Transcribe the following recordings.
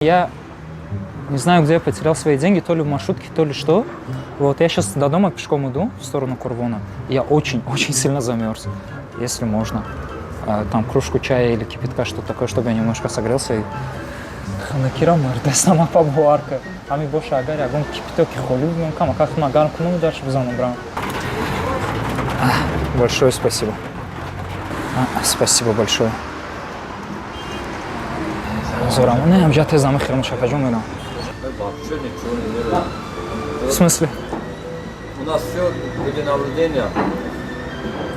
Я не знаю, где я потерял свои деньги, то ли в маршрутке, то ли что. Вот, я сейчас до дома пешком иду в сторону Курвона. Я очень-очень сильно замерз, если можно. Там кружку чая или кипятка, что-то такое, чтобы я немножко согрелся. И ханакира мардестам, апа, бовар ка. Ҳами боша, агар ягон кипятоки холӣ бимон, камака хума гарм кунам, дальше бизанам, брам. Большое спасибо. Спасибо большое. Зорам. Не, ҳамҷа тез намехӯрам, шакаҷон, мерам. Вообще ничего не делают. В смысле? У нас все видеонаблюдение.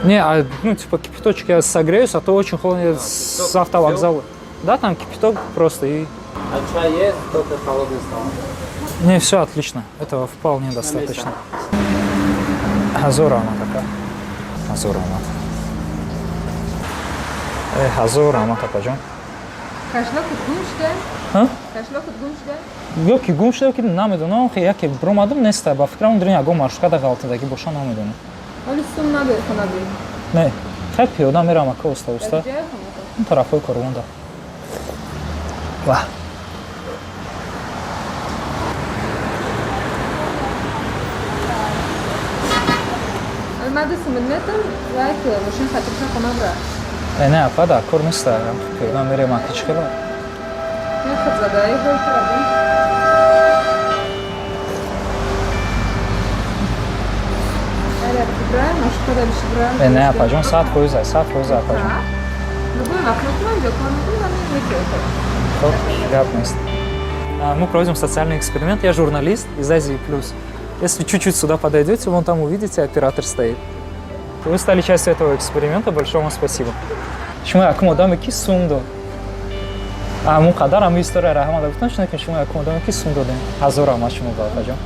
Не, а, ну, типа, кипяточек, я согреюсь, а то очень холодно, я с кипяток автовокзала. Да, там кипяток просто и. А чай есть, только холодный стал. Не, все отлично. Этого вполне достаточно. Ҳазор раҳмат, ака. Ҳазор раҳмат. Ҳазор раҳмат, апаҷон. Кошелёкат гум шуда? Ҳа? Кошелёкат гум шуда? Ё ки гум шуда, ё ки намедонам, хе яке биромадам, неста. Ба фикрам, дрин ягон маршруткада ғалтидагӣ боша, намедонам. Ҳоли сум надори, хона бир? Не, хай, пиёда мерам, ака, оста оста. Дар ҷоя хона? Он тарафҳои Корвонда. Ва. Ман 2 сумат метам, як мошин хатирша хона бира. Не, апа, дар кор неста. Пиёда мерем, ака, чӣ хела? Я хат задаи ҳой тарадим. Бира, машкада бишибра. Не, апаҷон, 100%, 100%, апаҷон. Любой вақт метавонам ҷо кор мекунам, мекунам. Хоб, гап нест. Мы проводим социальный эксперимент. Я журналист из Азии Плюс. Если чуть-чуть сюда подойдете, вон там увидите, оператор стоит. Вы стали частью этого эксперимента. Большое вам спасибо. Шумо якум одаме, ки сум дод. Ҳамун қадар ҳамин история раҳмада гуфтам, шуна ки шумо якум одаме, ки сум додем. Ҳазор раҳмат шумо ба, апаҷон.